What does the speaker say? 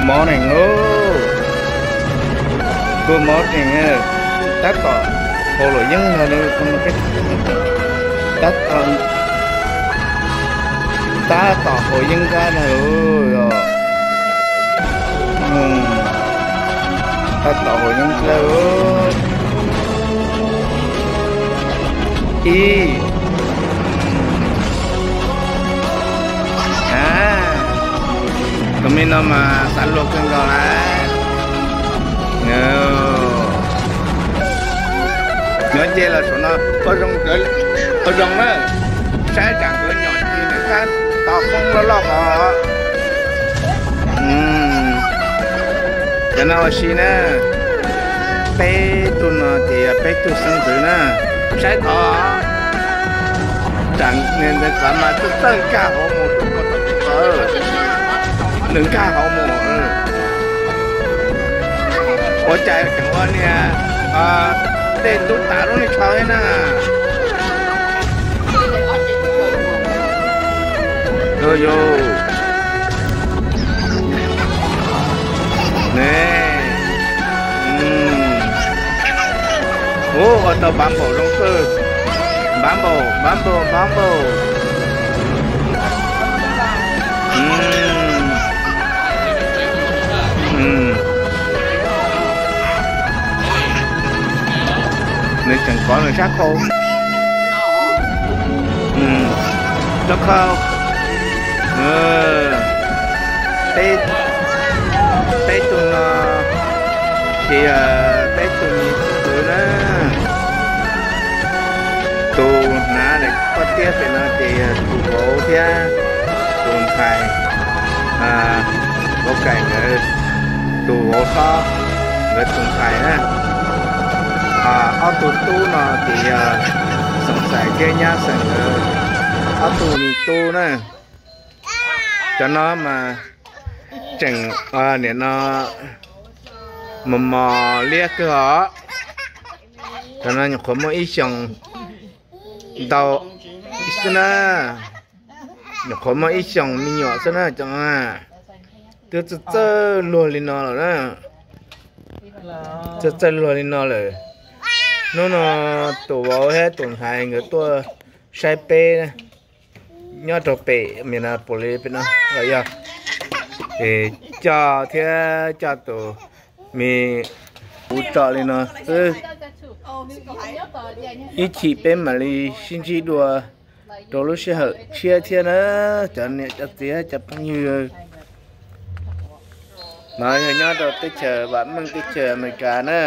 Mob neeg lauj, kua mob neeg, tab tom haus luam yeeb ntag lauj, tab tom, tab tom haus yeeb nrab ntag lauj, tab tom haus yeeb nrab lauj. Ib, a, tus me no mas xav luag kawg nkaus lawm. Nyob nce los saum no, ua zoo na, saib tsam nkawd nyom tsis nws kab tos qoob loj loj os. Cov no ua si na, peb tug no ces yog peb tug xeeb ntxwv na, saib tod. Tsam ntawd tod mas txawj txawj nkag hauv mus rau ko taw, nws nkag hauv mus. Ua cas tseem ua niag dej tub tas lub niag tsho thiab na. Yog, yog. Ne. Ua tau npav npaum zoo kawg. Npav npaum, npav npaum, npav npaum. Nws tseem kov nws sab khau. Rau khau. Peb, peb tug no ces yog peb tug me tub na. Tus hnav daim pob tiab pem no ces yog tus vauv thiab tus ntxhais, vauv Kaim nkawd tus vauv hlob nkawd tus ntxhais na. Ho ob tug tub no ces yog Xeem Xais thiab Nyab Xeem nkawd ob tug me tub na. Cov no mas tseem, nim no mos mos liab kawg os. Cov no nyuam qhuav muaj ib xyoos ntau xwb na, nyuam qhuav muaj ib xyoos me nyuam xwb na cov no. Twb txawj txawj luag li no lawm na, txawj txawj luag li no lawm. Hnub no tus vauv thiab tus ntxhais nkawd tuaj saib peb nyob rau pem Minneapolis pem no los yog, es coj thiab coj tus me kuv tso li no xwb. Ib chim peb mam li sib ntsib dua rau lub sij hawm tshiab thiab na, cov niam cov txiv cov phooj ywg. No yog nyob rau teb chaws vam meej teb chaws Amelikas na.